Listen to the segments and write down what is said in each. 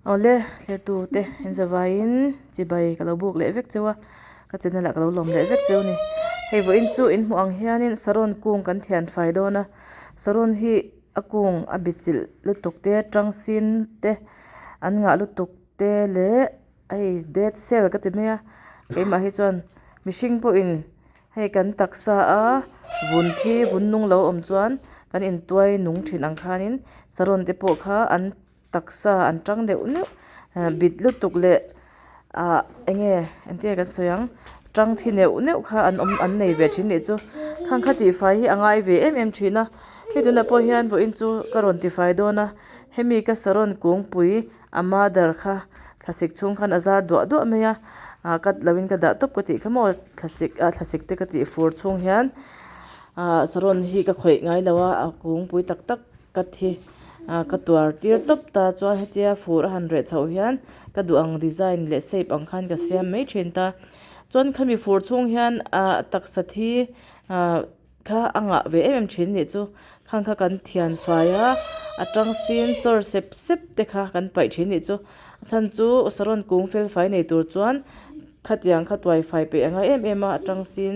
Awle thlertu te in zavaiin chibai ka lo buk leh vek cheu a ka channel ah ka lo lawm leh vek cheu a ni hei vawiin chu in hmuh ang hianin saron kung kan thian fai dawn a saron hi a kung a bi chilh lutuk te tang sin te an ngah lutuk te leh hei dead cell ka ti mai a keimah hi chuan mihring pawhin Hei kan taksa a vun khi vun nung lo awm chuan kan intuai nung thin ang khanin saron te pawh kha an taksa an tang neuh neuh bit lutuk leh ah eng nge engtin nge kan sawi ang tang thi neuh neuh kha an awm an nei ve thin nih chu khang kha tihfai hi a ngai ve em em thin a hei tunah pawh hian vawiin chu ka rawn tifai dawn a hemi ka saron kungpui a mother kha thlasik chhung khan a zar duah duah mai a ah cut lo in ka dah tawp ka tih kha maw thlasik ah thlasik te ka tih fur chhung hian ah saron hi ka khawih ngai lo a a kungpui tak tak cut hi ah ka tuar tir tawp ta chuan hetia fur a han reh chhoh hian ka duh ang design leh shape ang khan ka siam mai thin ta chuan khami fur chhung hian ah taksa thi ah. Kha a ngah ve em em thin nih chu khang kha kan thian fai a a tang sin chawr sep sep te kha kan paih thin nih chu a chhan chu saron kung fel fai nei tur chuan khatiang kha tuai fai peih a ngai em em a a tang sin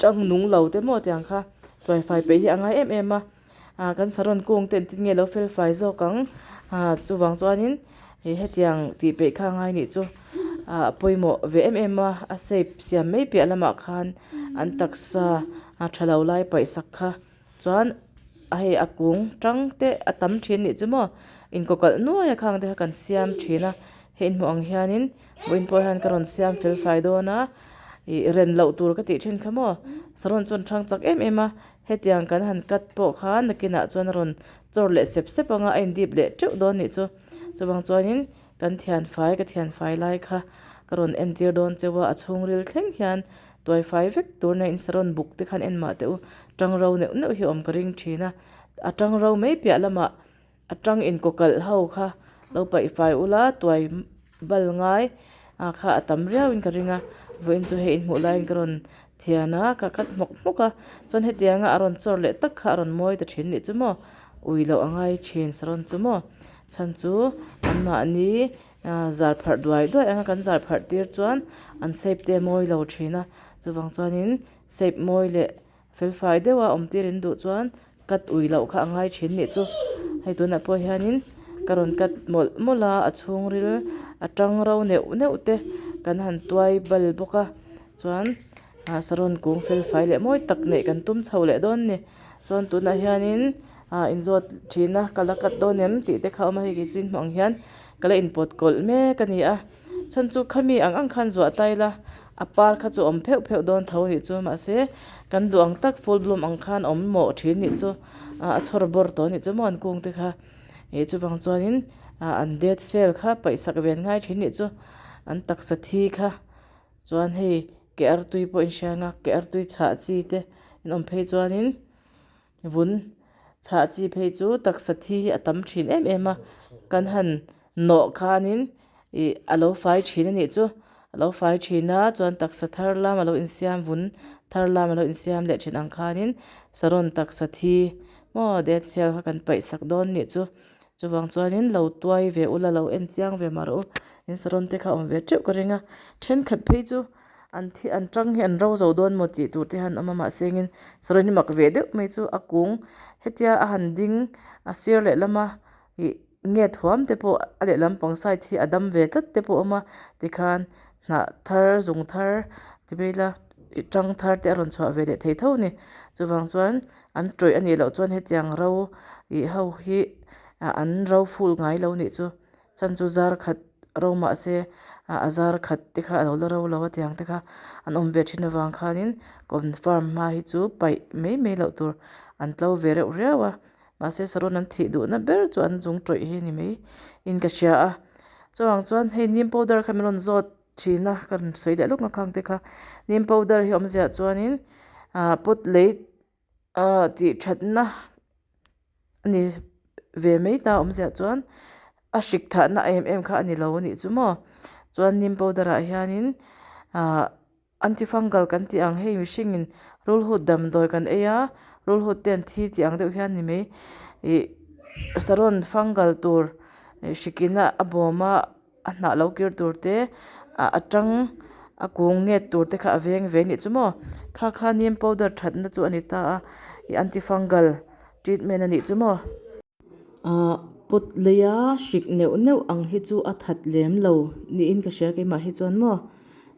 tang nung lo te maw tiang kha tuai fai peih hi a ngai em em a. ah kan saron kung te engtin nge lo fel fai zawk ang ah chuvang chuanin ih hetiang tih peih kha a ngai nih chu ah a pawimawh ve em em a a shape siam mai piah lamah khan an taksa a tha lo lai paih sak kha chuan a hei a kung tang te a tam thin nih chu maw inkawkalh nuai a khang te kha kan siam thin a hei in hmuh ang hianin vawiin pawh hian ka rawn siam fel fai dawn a ih ren loh tur ka tih thin kha maw saron chuan thang chak em em a. Hetiang kan han cut pawh kha nakinah chuan a rawn chawr leh sep sep anga a indip leh teuh dawn nih chu. Chuvang chuanin kan thianfai ka thianfai lai kha ka rawn entir dawn cheu a, a chhungril thleng hian tuai fai vek tur nia in saron buk te khan en mah teh u. Tang ro neuh neuh hi awm ka ring thin a, a tang ro mai piah lamah A tang inkawkalh ho kha lo paih fai ula tuai bal ngai ah kha a tam riau in ka ring a vawiin chu hei inhmuh laiin ka rawn thian a ka cut hmawk hmawk a chuan hetianga a rawn chawr leh tak kha a rawn mawi ta thin nih chu maw ui loh a ngai thin saron chu maw chhan chu anmahni ah zar pharh duai duai anga kan zar pharh tir chuan an shape te a mawi lo thin a chuvang chuanin shape mawi leh Felfai deuha awm tir in duh chuan cut ui loh kha a ngai thin nih chu. Hei tunah pawh hianin ka rawn cut mawlh mawlh a, a chhungril a tang ro neuh neuh te kan han tuai bal bawk a chuan ah saron kung felfai leh mawi tak neih kan tum chho leh dawn a ni. Chuan tunah hianin ah inzawt thin a ka la cut dawn em tih te kha a awm a hei kei chu in hmuh ang hian ka la inpawt kawlh mek a ni a. Chhan chu khami ang ang khan zuah ta ila a par kha chu awm pheuh pheuh dawn tho nih chu mahse kan duh ang tak full bloom ang khan awm mawh thin nih chu ah a chhawr bawr tawh nih chu maw an kung te kha ih chuvang chuanin ah an dead cell kha paih sak ve an ngai thin nih chu an taksa thi kha chuan hei ke artui pawh in hria ang a ke artui chhah chi te in awm phei chuanin. Vun chhah chi phei chu taksa thi hi a tam thin em em a, kan han nawh khanin ih a lo fai thin a nih chu, a lo fai thin a chuan taksa thar lam a lo insiam vun thar lam a lo insiam leh thin ang khanin saron taksa thi maw dead cell kha kan paih sak dawn nih chu, chuvang chuanin lo tuai ve ula lo en chiang ve mah rawh u, in saron te kha awm ve teuh ka ring a, thenkhat phei chu. An thi an tang hi an ro zo dawn maw tih tur te hian an awm a mahse engin saron hi mak ve deuh mai chu a kung hetia a han ding a sir lehlama ih nge thuam te pawh a lehlam pang side hi a dam ve tlat te pawh a awm a tikhan hnah thar zung thar ti mai ila ih tang thar te a rawn chhuah ve leh thei tho a ni chuvang chuan an tawih a nih loh chuan hetiang ro ih ho hi ah an ro ful ngai lo nih chu. Chhan chu zar khat ro mah se a zar khat te kha a lo la ro lo a tiang te kha an awm ve thin avang khanin confirm hma hi chu paih mai mai loh tur an tlo ve reuh riau a mahse saron an thih duhna ber chu an zung tawih hi a ni mai in ka hria a chuvang chuan hei neem powder kha min rawn zawt thin a ka rawn sawi leh lawk ang khang te kha neem powder hi awmziah chuanin ah pot lei ah tih thatna. A ni ve mai ta awmzia chuan a hrik thahna em em kha a ni lo a nih chu maw chuan neem powder ah hianin ahh anti fungal kan tih ang hei mihringin rulhut damdawi kan ei a rulhut te an thi tih ang deuh hian ni mai ih saron fungal tur. Hrik ina a bawm a a hnah lo kir tur te ah a tang a kung nget tur te kha a veng ve anih chu maw kha kha neem powder that na chu a ni ta a ih anti fungal treatment a nih chu maw. Ahh pot leia hrik neuh neuh ang hi chu a that lem lo niin ka hria keimah hi chuan maw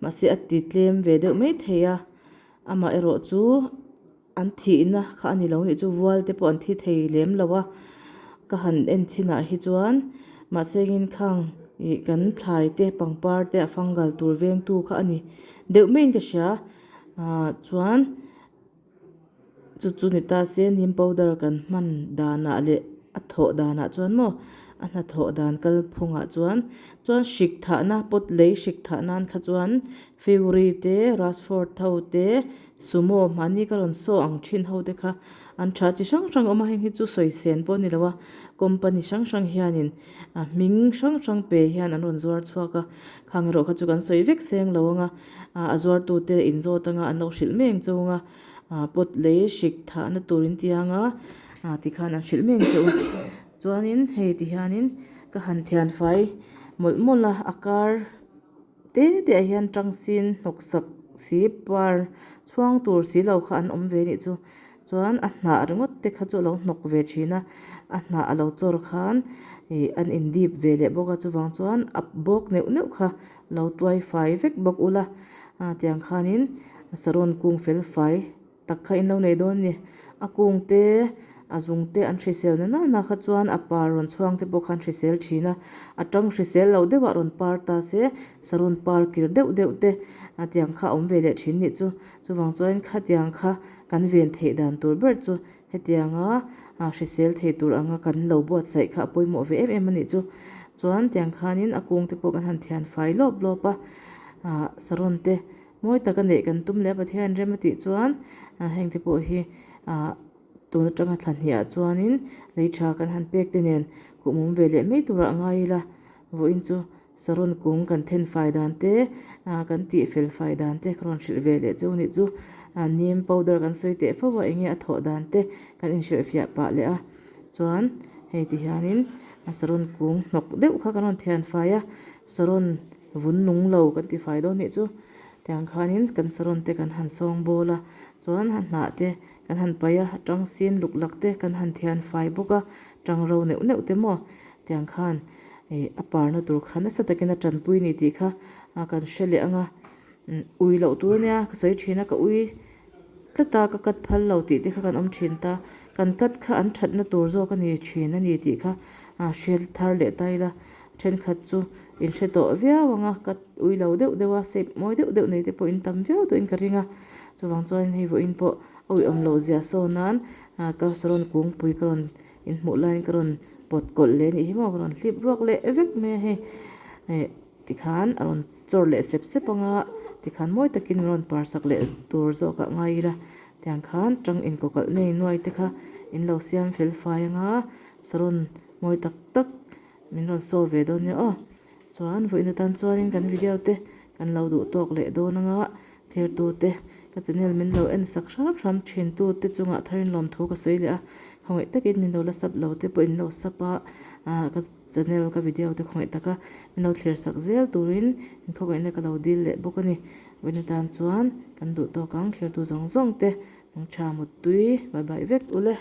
mahse a ti tlem ve deuh maithei a amaherawh chu. An thihna kha a ni lo nih chu vual te pawh an thi thei lem lo a, ka han en chinah hi chuan mahse engin khang ih kan thlai te pangpar te a fungal tur vengtu kha a ni deuh maiin ka hria ah chuan chu chu ni ta se neem powder kan hman danah leh a thawh danah chuan maw a hnathawh dan kalphungah chuan chuan hrik thahna pot lei hrik thah nan kha chuan Fury te Rashford ho te Sumo mahni ka rawn saw ang thin ho te kha an tha chi hrang hrang a awm a, heng hi chu sawi sen pawh a ni lo a, company hrang hrang hianin a hming hrang hrang pe hian an rawn zuar chhuak a, khang erawh kha chu kan sawi vek seng lo ang a, a zuartu te in zawt anga an lo hrilh mai ang che u ang a, pot lei hrik thahna tur in ti ang a, tikhan an hrilh mai ang che u. Chuanin hei ti hianin ka han thianfai mawlh mawlh a, a kar. Te te ah hian tangsin hnawk sak si par chhuang tur si lo kha an awm ve anih chu chuan a hnah ringawt te kha chu a lo hnawk ve thin a a hnah a lo chawr khan ih an in dip ve leh bawk a chuvang chuan a bawk neuh neuh kha lo tuai fai vek bawk ula ah tiang khanin saron kung fel fai. Tak kha in lo nei dawn ni. A kung te, a zung te an hrisel na nana kha chuan a par rawn chhuang te pawh kha an hrisel thin a. A tang hrisel lo deuh ah rawn par ta se, saron par kir deuh deuh te a tiang kha a awm ve leh thin nih chu. Chuvang chuan khatiang kha kan ven theih dan tur ber chu hetianga hrisel thei tur anga kan lo buatsaih kha a pawimawh ve em em a nih chu. Chuan tiang khanin a kung te pawh kan han thian fai lawp lawp a, saron te. Mawi taka neih kan tum leh a Pathian rem a tih chuan heng te pawh hi ah tun atanga thla hnih ah chuanin lei tha kan han pek te nen kum awm ve leh mai turah a ngai ila vawiin chu saron kung kan then fai dan te ah kan tih fel fai dan te ka rawn hrilh ve leh cheu nih chu ah neem powder kan sawi teh fo a enge a thawh dan te kan inhrilh fiah pah leh a chuan hei ti hianin saron kung hnawk deuh kha kan rawn thian fai a saron. Vun nung lo kan ti fai dawn nih chu. Tiang khanin kan saron te kan han sawng bawl a, chuan a hnah te kan han paih a, tang sin luk lak te kan han thian fai bawk a, tang ro neuh neuh te maw tiang khan ih a parna tur kha nasa takin a tanpui ni tih kha kan hre leh ang a, ui loh tur ania ka sawi thin a ka ui tlat a ka cut phal lo tih te kha kan awm thin ta, kan cut kha an thatna tur zawk a ni thin a ni tih kha hre thar leh ta ila. Thenkhat chu in hre tawh viau ang a, ka ui lo deuh deuh a, shape mawi deuh deuh nei te pawh in tam viau tawhin ka ring a, chuvang chuan hei vawiin pawh a uiawm loh zia saw nan ka saron kungpui ka rawn inhmuh laiin ka rawn pawt kawlh leh anih hi maw ka rawn hlip ruak leh vek mai a hei eh tikhan a rawn chawr leh sep sep ang a tikhan mawi takin min rawn par sak leh tur zawk ah ngai ila tiang khan tang inkawkalh nei nuai te kha in lo siam fel fai ang a saron mawi tak tak. Min rawn saw ve dawn nia aw. Chuan vawiin atan chuanin kan video te kan lo duh tawk leh dawn anga thirtu te ka channel min lo en sak hram hram thin tu te chungah tharin lawmthu ka sawi leh a. Khawngaih takin min lo la sub lo te pawh in lo sub a, ah ka channel ka video te khawngaih taka min lo thlir sak zel turin in khawngaihna ka lo dil leh bawk a ni. Vawiin atan chuan kan duh tawk ang thirtu zawng zawng te nungtha muttui bye bye vek ule.